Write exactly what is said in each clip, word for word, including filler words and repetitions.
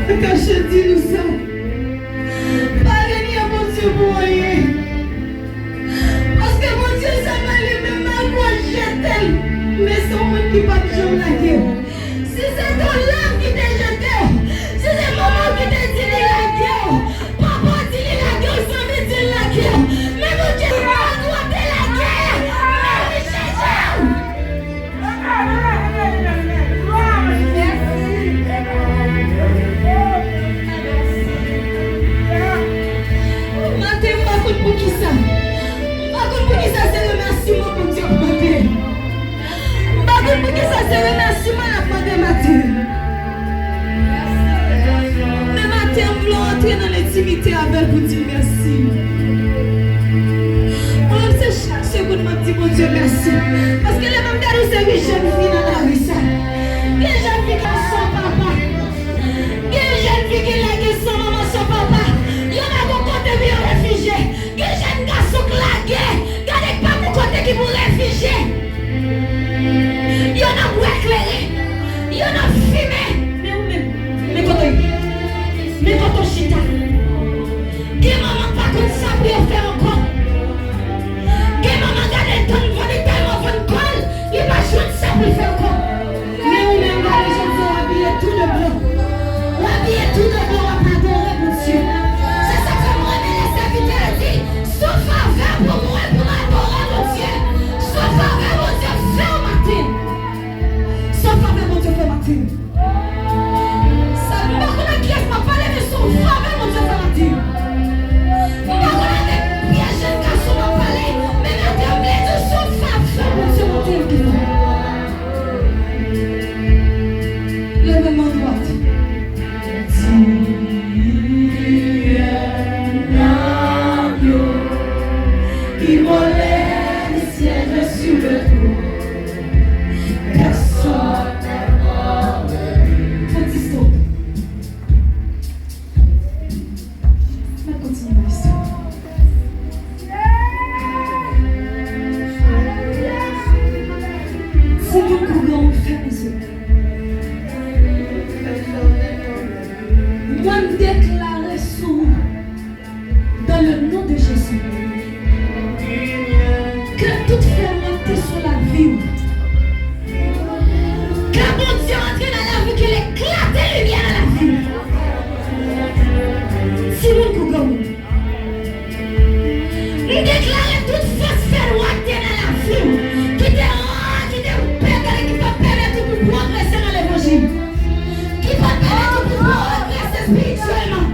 Kache di nou sa. Pa renye Bondye pou anyen. Paske Bondye sèlman li menm, malgre w jete l, men se yon moun ki p ap janm lage w. Si se yon lòt ki te jete w, si se manman w ki te di li lage w, papa w di li lage w, zanmi di l lage w, men Bondye pa dwe te lage w, men li chanje w. Maten, m pa konn poukisa. M pa konn poukisa se remèsiman Bondye ap mande. M pa konn poukisa se remèsiman l ap mande maten. Men maten, m vle w antre nan lentimite avè l pou di l mèsi. Mwen menm, se chak segonn m ap di Bondye mèsi. Paske lè m ap gade yon seri jèn fi nan lari sa, gen jèn fi ki san papa, gen jèn fi ki lage san manman, san papa. Yo pa gon kote pou yo refijye. Gen jèn gason k lage, gade k pa gon kote ki pou refijye. Yo nan bwè kleren, yo nan fimen. Men ou menm, men kote w ye? Men kote w chita? Gen manman k pa konn sa pou yo fè ankò. Gen manman gade l tann vann, li tèlman vann kò l, li pa jwenn sa pou l fè ankò. Men ou menm, gade jodi a, w abiye tou de blan. W abiye tou de blan, w ap adore Bondye. Se sa k fè m renmen lè sèvitè a di, se yon favè pou mwen pou m adore Bondye. Se yon favè Bondye fè w maten. Se yon favè Bondye fè w maten. Sa, m pa konn ak kiyès m ap pale, men se yon favè Bondye fè maten. M pa konn avèk pyès jèn gason m ap pale, men maten m vle di w se yon favè Bondye maten ki fè. Leve men dwat. Dieu, l'agneau, immolé, siège sur le trône. Personne n'est comme lui. Fò ti stop. N ap kontinye nan istwa. Timoun kougan, fèmen zye. Mwen, m deklare sou ou, dans le nom de Jésus, ke tout fènwa te sou lavi w, ke Bondye antre nan lavi w, ke l eklate limyè nan lavi w. Timoun kougan, m deklare tout fòs fènwa k te nan lavi w, ki te, ki te pè-, ki pa t pèmèt ou pou pwogrese nan levanjil, ki pa t pèmèt ou pou pwogrese espirityèlman.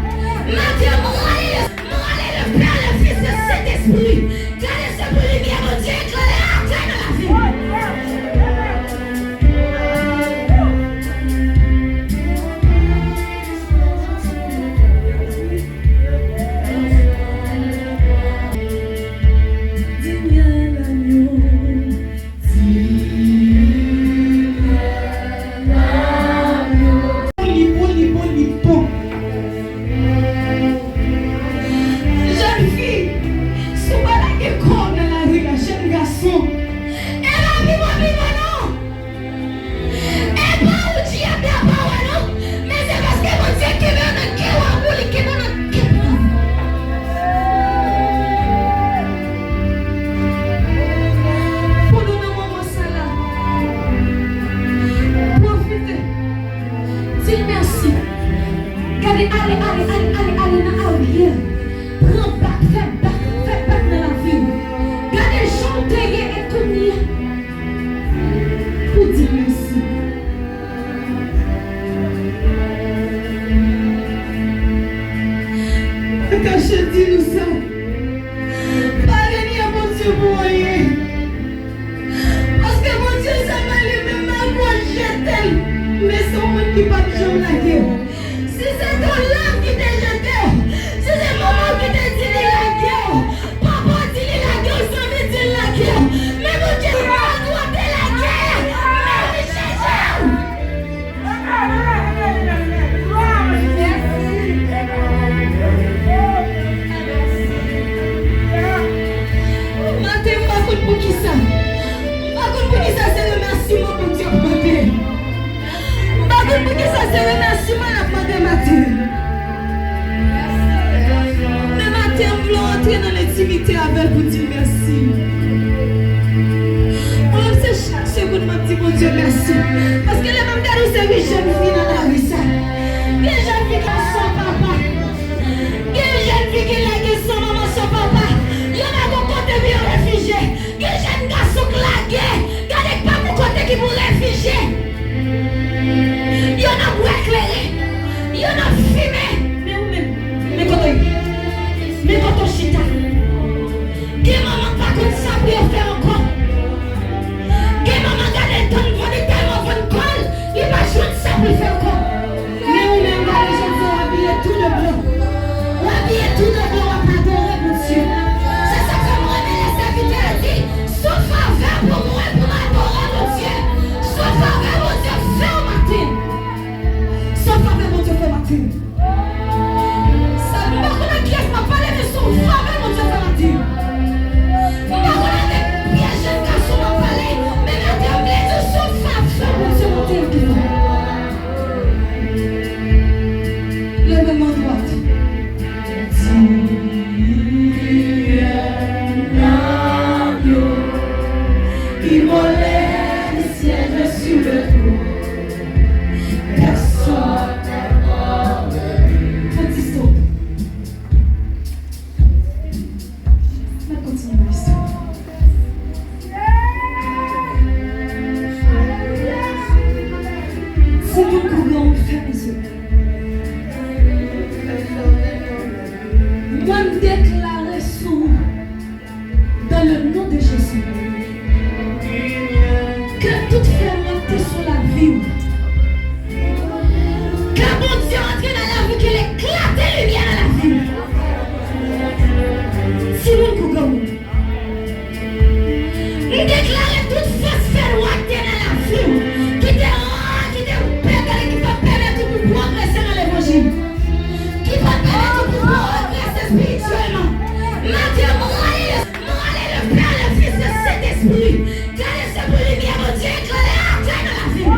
Maten, m rale le, m rale le Pè, le Fis, le Sentespri. Gade se pou limyè Bondye eklate nan lavi w. Li bon, li bon, li bon. Jèn fi, si w pa lage kò w nan lari a, jèn gason, e pa pi bon, pi bon non. E pa ou dyab la pa wè non, men se paske Bondye kenbe w nan kè w, ou li kenbe w nan kè w. Pou nou nan moman sa la, pwofite, di l mèsi. Gade, ale, ale, ale, ale, ale nan aryè. Pran bak, fè bak, fè bak nan lavi w. Gade jan w te ye e kounye a. Pou di mèsi. Kache di nou sa. Pa renye Bondye pou anyen. Paske Bondye sèlman li menm, malgre w jete l, men se yon moun ki p ap janm lage w. Si se te yon lòt ki te jete w, si se manman w ki te di li lage w, papa w di li lage w, zanmi di l lage w, men Bondye pa dwe te lage w, men li chanje w. Maten, m pa konn poukisa. M pa konn poukisa se remèsiman Bondye ap mande. M pa konn poukisa se remèsiman l ap mande maten. Paske lè m ap gade w, se wi jèn fi nan lari sa. Gen jèn fi ki san papa. Gen jèn fi ki lage san manman, san papa. Yo pa gon kote pou yo refijye. Gen jèn gason k lage. Gade pa gon kote ki pou refijye. Yo nan bwa kleren. Yo nan fimen. Men ou menm, men kote w ye? Men kote w chita? Gen manman pa konn sa pou yo fè ankò. Gen manman gade tann vann, li tèlman vann kò l, li pa jwenn sa pou l fè ankò. Men ou menm gade jodi a, w abiye tou de blan. W abiye tou de blan, w ap adore Bondye. Se sa k fè m renmen lè sèvitè a di, se yon favè pou mwen pou m adore Bondye. Se yon favè Bondye fè w maten. Se yon favè Bondye fè w maten. Sa, m pa konn ak kiyès m ap pale, men se yon favè Bondye fè m ap di. M pa konn avèk pyès jèn gason m ap pale, men maten m vle di se yon favè Bondye maten ki fè. Leve men dwat. Immolé, siège sur le trône. Personne. Fè ti stop. N ap kontinye nan istwa. Timoun, kouvri w, fèmen zye w. Mwen, m deklare sou ou. Dans le nom de Jésus. Ke tout fè nwa ki te sou lavi w. Ke Bondye antre nan lavi w, ke l eklate limyè nan lavi w. Timoun, kouvri w. M deklare tout fòs fè nwa ki te nan lavi w, ki te, ki te pèmèt, ki pa pèmèt ou pou pwogrese nan levanjil, ki pa pèmèt ou pou pwogrese espirityèlman. Maten, m rale, m rale le Pè, le Fis, le Sentespri. Gade se pou limyè Bondye eklere atè nan lavi w.